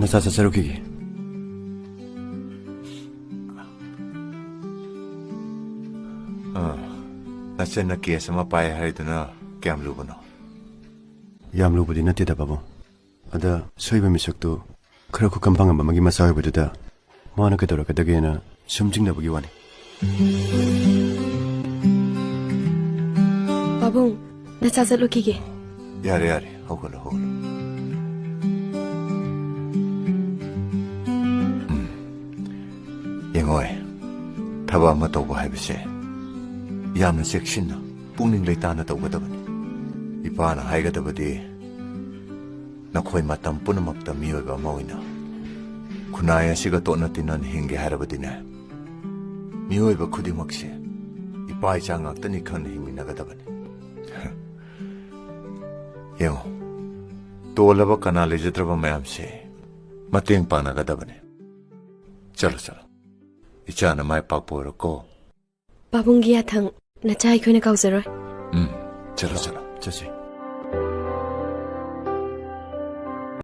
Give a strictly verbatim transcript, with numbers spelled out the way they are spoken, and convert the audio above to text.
ꯅꯆꯥ ꯆꯠꯆꯔꯨꯈꯤꯒꯦ꯫ ꯑꯥ, ꯅꯆꯟꯅ ꯀꯦꯁ ꯑꯃ ꯄꯥꯏ ꯍꯥꯏꯗꯨꯅ ꯀꯌꯥꯝ ꯂꯨꯕꯅꯣ? ꯌꯥꯝ ꯂꯨꯕꯗꯤ ꯅꯠꯇꯦꯗ, ꯄꯥꯕꯨꯡ꯫ ꯑꯗ ꯁꯣꯏꯕ ꯃꯤꯁꯛꯇꯨ ꯈꯔ ꯈꯨꯀꯝ ꯐꯪꯉꯝꯕ ꯑꯃꯒꯤ ꯃꯆꯥ ꯑꯣꯏꯕꯗꯨꯗ ꯃꯥꯅ ꯀꯩꯗꯧꯔꯛꯀꯗꯒꯦꯅ ꯁꯨꯝ ꯆꯤꯡꯅꯕꯒꯤ ꯋꯥꯅꯤ꯫ ꯄꯥꯕꯨꯡ, ꯅꯆꯥ ꯆꯠꯂꯨꯈꯤꯒꯦ꯫ ꯌꯥꯔꯦ, ꯌꯥꯔꯦ, ꯍꯧꯒꯠꯂꯣ, ꯍꯧꯒꯠꯂꯣ꯫ ꯎꯝ꯫ ꯌꯦꯡꯉꯣꯏ, ꯊꯕꯛ ꯑꯃ ꯇꯧꯕ ꯍꯥꯏꯕꯁꯦ ꯌꯥꯝꯅ ꯆꯦꯛꯁꯤꯟꯅ, ꯄꯨꯛꯅꯤꯡ ꯂꯩꯇꯥꯅ ꯇꯧꯒꯗꯕꯅꯤ꯫ ꯏꯄꯥꯅ ꯍꯥꯏꯒꯗꯕꯗꯤ, ꯅꯈꯣꯏ ꯃꯇꯝ ꯄꯨꯝꯅꯃꯛꯇ ꯃꯤꯑꯣꯏꯕ ꯑꯃ ꯑꯣꯏꯅ ꯈꯨꯟꯅꯥꯏ ꯑꯁꯤꯒ ꯇꯣꯠꯅ ꯇꯤꯟꯅꯅ ꯍꯤꯡꯒꯦ ꯍꯥꯏꯔꯕꯗꯤꯅꯦ, ꯃꯤꯑꯣꯏꯕ ꯈꯨꯗꯤꯡꯃꯛꯁꯦ ꯏꯄꯥ ꯏꯆꯥ ꯉꯥꯛꯇꯅꯤ ꯈꯟꯅ ꯍꯤꯡꯃꯤꯟꯅꯒꯗꯕꯅꯤ꯫ ꯌꯦꯡꯉꯣ, ꯇꯣꯜꯂꯕ ꯀꯅꯥ ꯂꯩꯖꯗ꯭ꯔꯕ ꯃꯌꯥꯝꯁꯦ ꯃꯇꯦꯡ ꯄꯥꯡꯅꯒꯗꯕꯅꯤ꯫ ꯆꯠꯂꯣ, ꯆꯠꯂꯣ꯫ ꯏꯆꯥꯅ ꯃꯥꯏ ꯄꯥꯛꯄ ꯑꯣꯏꯔꯣꯀꯣ꯫ ꯄꯥꯕꯨꯡꯒꯤ ꯌꯥꯊꯪ ꯅꯆꯥ ꯑꯩꯈꯣꯏꯅ ꯀꯥꯎꯖꯔꯣꯏ꯫ ꯎꯝ, ꯆꯠꯂꯣ, ꯆꯠꯂꯣ꯫ ꯆꯠꯁꯤ꯫